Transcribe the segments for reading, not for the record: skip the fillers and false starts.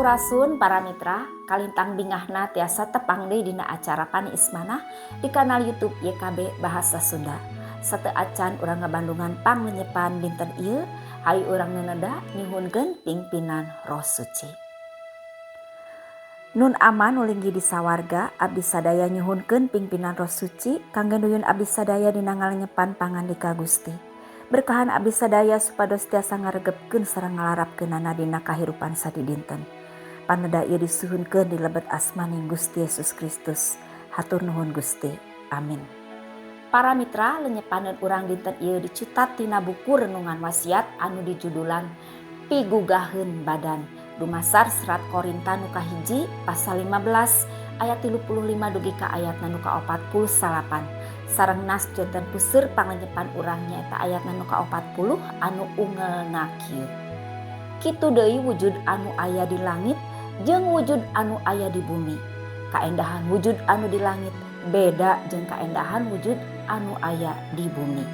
Sampurasun para mitra, kalintang bingahna tiasa tepang deui dina acara Paniis Manah di kanal YouTube YKB Bahasa Sunda. Sateuacan urang ngabandungan panglenyepan dinten ieu, hayu urang neneda nyuhunkeun pingpinan Roh Suci. Nun Ama nu linggih di sawarga, abdi sadaya nyuhunkeun pingpinan Roh Suci kangge nuyun abdi sadaya dina ngalenyepan pangandika Gusti. Berkahan abdi sadaya supados tiasa ngaregepkeun sareng ngalarapkeunana dina kahirupan sadidinten. Paneda ieu disuhunkeun di lebet asmaning Gusti Yesus Kristus. Hatur nuhun, Gusti. Amin. Para mitra, lenyepaneun urang dinten ieu dicutat tina buku Renungan Wasiat anu dijudulan Pigugaheun Badan. Dumasar Serat Korinta nu kahiji pasal 15 ayat 35 dugi ka ayat nu ka-48. Sareng nas janten puseur panglenyepan urang nyaeta ayat nu ka-40 anu ungelna kieu. Kitu deui wujud anu aya di langit jeung wujud anu aya di bumi. Kaendahan wujud anu di langit beda jeung kaendahan wujud anu aya di bumi.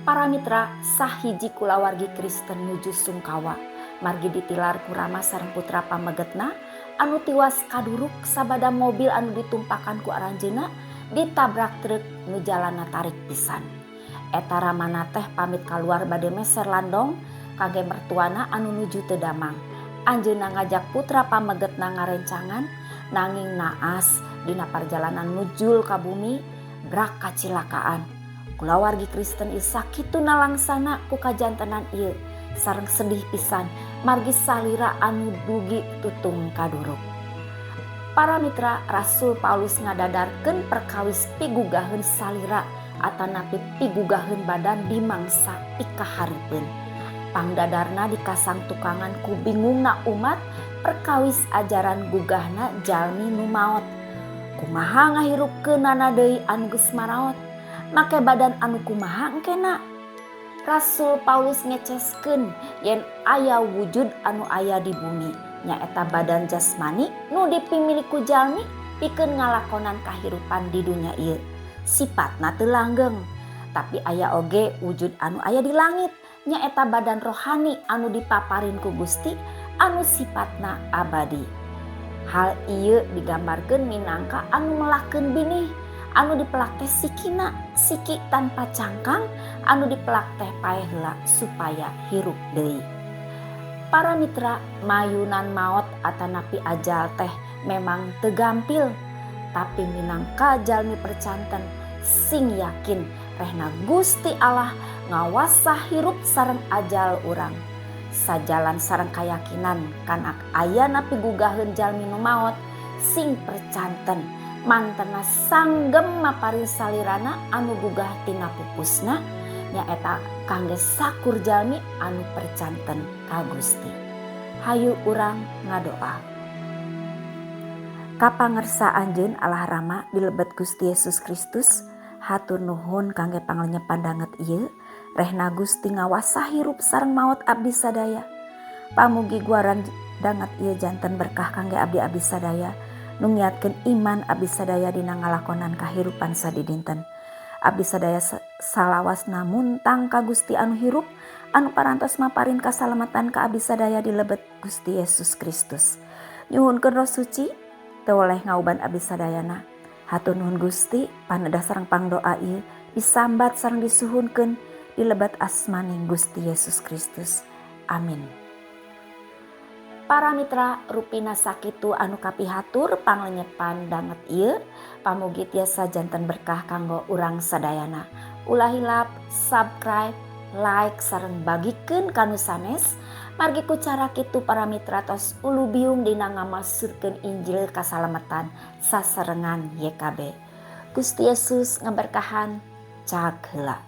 Para mitra, sahiji kulawargi Kristen nuju sungkawa margi ditilar ku rama sareng putra pamegetna anu tiwas kaduruk sabada mobil anu ditumpakan ku aranjeunna ditabrak truk nu jalanna tarik pisan. Eta ramana teh pamit kaluar bade meser landong kangge mertuana anu nuju teu damang. Anjeunna ngajak putra pamegetna ngarencangan, nanging naas dina parjalanan nujul ka bumi brak kacilakaan. Kulawargi Kristen ieu sakitu nalangsana ku kajantenan ieu sareng sedih pisan margi salira anu dugi tutung kaduruk. Para mitra, Rasul Paulus ngadadarkeun perkawis pigugaheun salira atanapi pigugaheun badan di mangsa pikahareupeun. Pangdadarna dikasang tukangan ku bingungna umat perkawis ajaran gugahna jalmi nu maot. Kumaha ngahirupkeunana deui anu geus maraot? Make badan anu kumaha engkena? Rasul Paulus ngeceskeun yen aya wujud anu aya di bumi, nyaeta badan jasmani nu dipimilik ku jalmi pikeun ngalakonan kahirupan di dunya ieu. Sipatna teu langgeng, tapi aya oge wujud anu aya di langit, nyaeta badan rohani anu dipaparin ku Gusti anu sifatna abadi. Hal ieu digambarkeun minangka anu melakeun binih anu dipelak teh sikina, siki tanpa cangkang anu dipelak teh paeh heula supaya hirup deui. Para mitra, mayunan maot atanapi ajal teh memang teu gampil, tapi minangka jalmi percanten sing yakin rehna Gusti Allah ngawasa hirup sareng ajal urang. Sajalan sareng kayakinan kana ayana pigugaheun jalmi nu maot, sing percanten mantena sanggem maparin salirana anu gugah tina pupusna, nyaeta kangge sakur jalmi anu percanten ka Gusti. Hayu urang ngadoa. Kapangersa Anjeun Allah Rama di lebet Gusti Yesus Kristus, hatur nuhun kangge panglenyepan danget ieu rehna Gusti ngawasa hirup sareng maot abdi sadaya. Pamugi guaran danget ieu janten berkah kangge abdi-abdi sadaya, nu ngiatkeun iman abdi sadaya dina ngalakonan kahirupan sadidinten. Abdi sadaya salawasna muntang ka Gusti anu hirup anu parantos maparin kasalamatan ka abdi sadaya di lebet Gusti Yesus Kristus. Nyuhunkeun Roh Suci teu weleh ngauban abdi sadayana. Hatur nuhun, Gusti, paneda sareng pangdoa ieu disambat sareng disuhunkeun di lebet asmaning Gusti Yesus Kristus. Amin. Para mitra, rupina sakitu anu kapihatur panglenyepan danget ieu. Pamugi tiasa janten berkah kanggo urang sadayana. Ulah hilap subscribe, like, sareng bagikeun ka nu sanes, margi ku cara kitu para mitra tos ulubiung dina ngamasurkeun Injil kasalamatan sasarengan YKB. Gusti Yesus ngaberkahan. Cag heula.